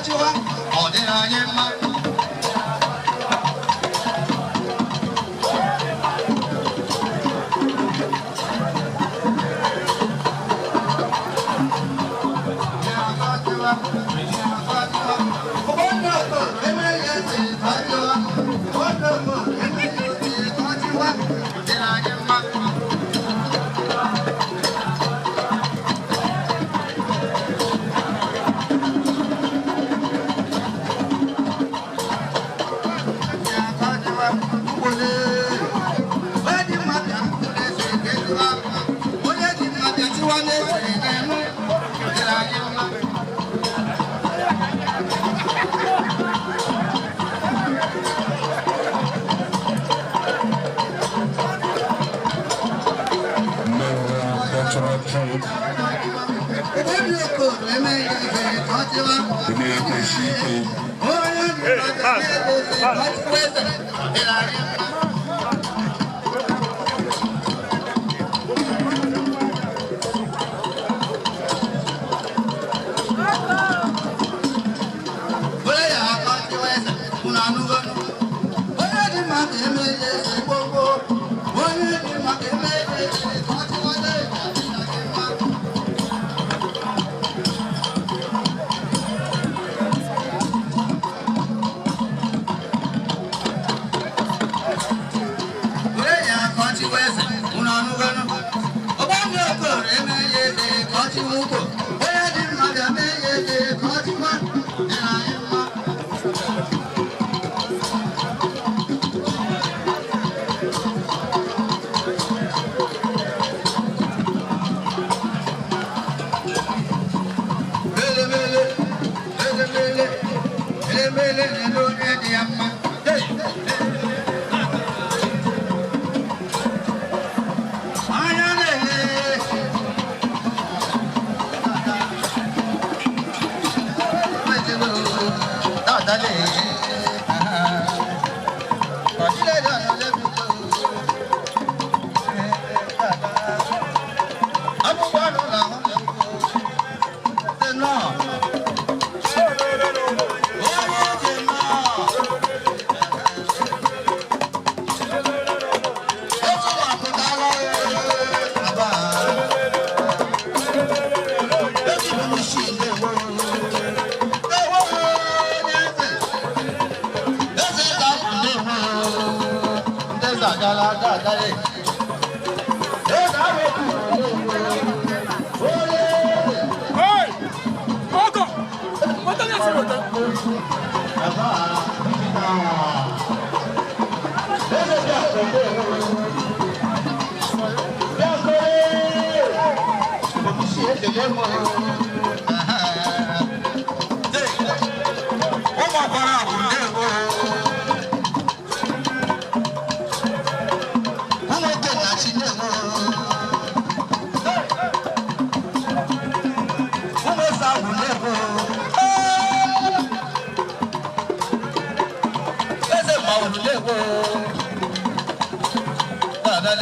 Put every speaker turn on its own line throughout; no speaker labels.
Ọchịwa, ọ dịrị anyị mma. Onye dị mma bịa chịwa n'eze na-eme ọ dịrị anyị mma.
Cultural trade na-ekwesị ike.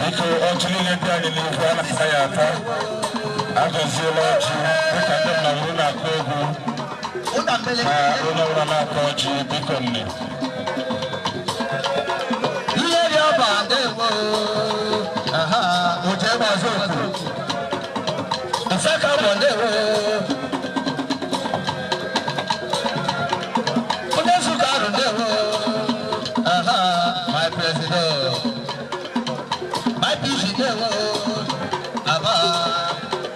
Biko, ọjị niile dị anyị n'ihu a na-ata ya ata. Agọziela ọjị dịka ndị mmadụ na-akụ egwu ma onye ọbụla na-akụ ọjị, biko nne.
Ihe dị ọba ndewo. Oje gbazụ okwu. Nsaka bụ ndewo. Onye nzukọ arụ ndewo. My president. My PG ndewo. Aba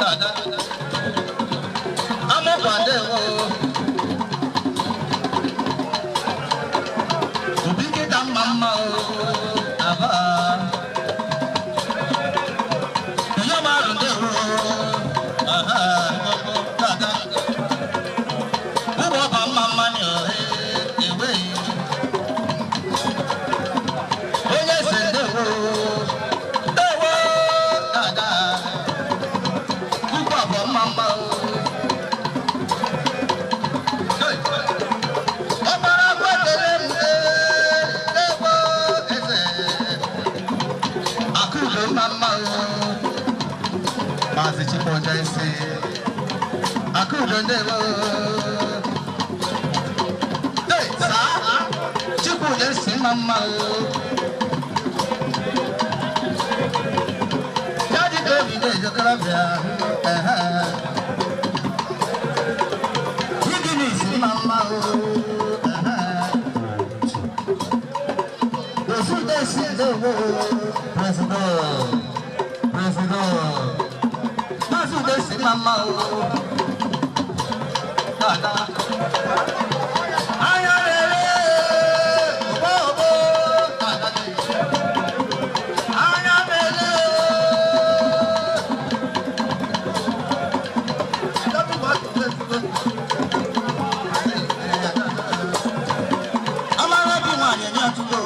dada. Amụkwa ndewo. Obi kịta mma mma o. Aba. Ihe marụ ndewo. Dada. Ụmụ ọba mma mma ni o. Ewe. Onye eze ndewo. Ndewo. Dada. Ugwu abụọ mma mma o. Hey. Ọkpara kwetele m ndewo eze. Akụdo mma mma o. Maazị Chikwuja isi. Akụdo ndewo. Mama. Daddy David is a okorobịa. Ehe. Ignis mma o. Ehe. Osunde si ndewo. President. President. Osunde si mma o. Dada. Anya rere. Obo obo. Dada de. Anya rere. Amara bi nwanyị nye atụgo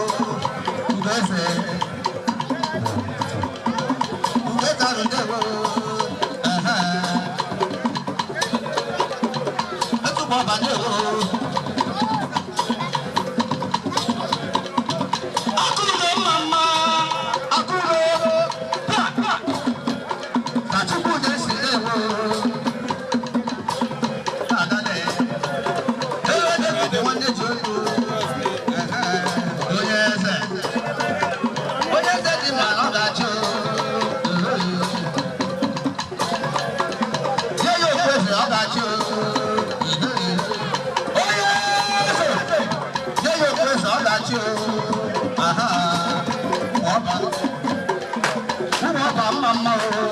ugeze ugetarụ ndewo ehe etugbo ọba ndewo akụrụ mma mma akụrụ pa pa na chukwu na-esi ndewo adade ewe David nwanne ji olu onye eze onye eze dị mma na ọ ga-achị nye ya okpu eze ọ ga-achị onye eze nye ya okpu eze ọ ga-achị aha ọba ụmụ ọba mma mma o.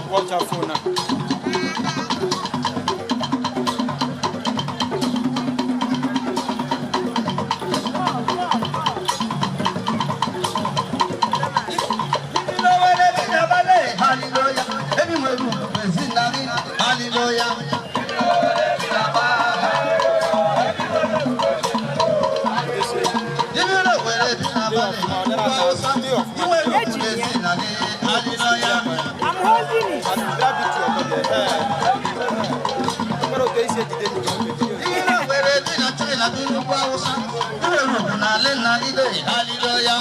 Watch out for now.
Hallelujah. Everywhere you go, hallelujah.
I'm holding it.
And grab it to your body. Pero they say the day
Hallelujah.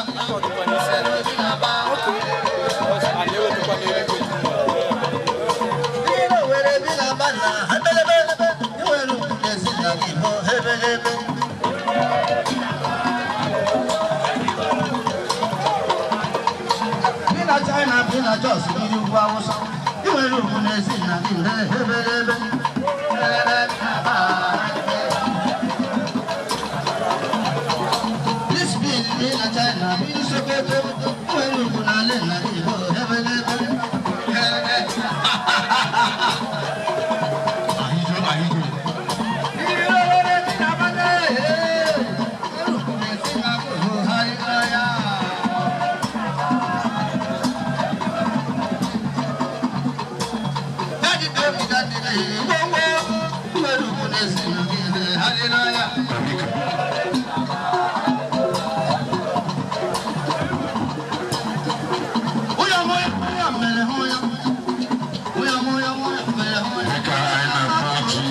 And they will come here.
Bi na China bi na Jos bi n'ugwu Awụsa i nwere ugwu n'ezi na gị ebelebe. This bill bi na China bi Sokoto i nwere ugwu na ala nna gị ebelebe. Ahịjọ ahịjọ. Hallelujah.
Dịka anyị na-akpọ ọjị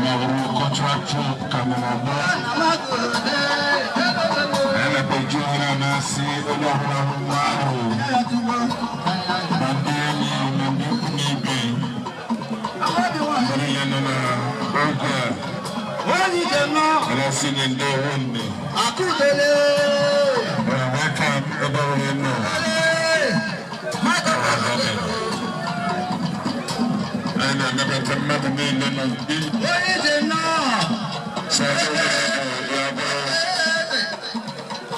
ma ọ bụrụ cultural troupe ka nọ n'ọgbọ, anyị na-akpọju ohere a na-asị onye ọbụla hụ nwa ahụ, ma ndị enyi ma ndị ikwu na ibe, ndị niile nọ n'oge a, na-asị gị ndewo nne. Welcome ebe ọbụla ị nọ. Anyị na-anabata mmadụ niile n'obi. So ya bụrụ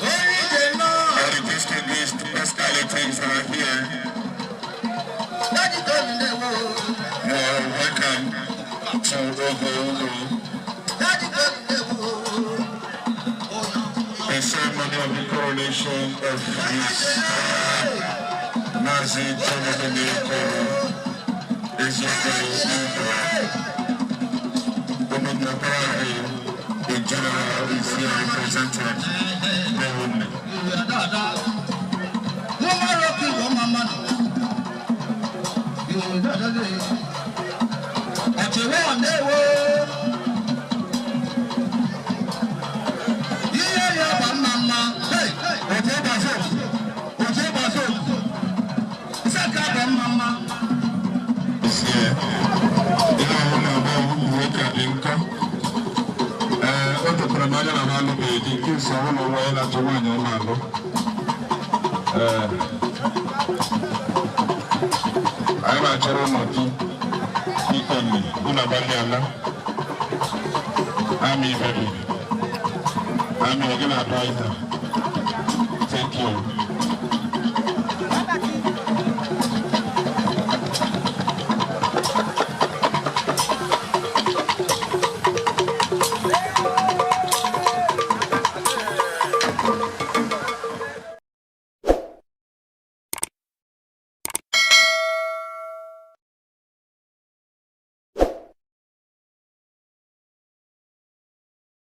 all the distinguished personalities that are here, you are welcome to Ogo Ulu. The ceremony of the coronation of His Mazi Jonathan Okoro Ezeogo Ugwu. Women Parade in general is here represented. Ndewo. Nsọ ụlọ nwa ya na-achọ nwaanyị ọ na-alụ. Ee, anyị na-achọrọ ụlọ di ikoni unu agbalịala. Ami baby, ami gị na-adọ ịta. Thank you.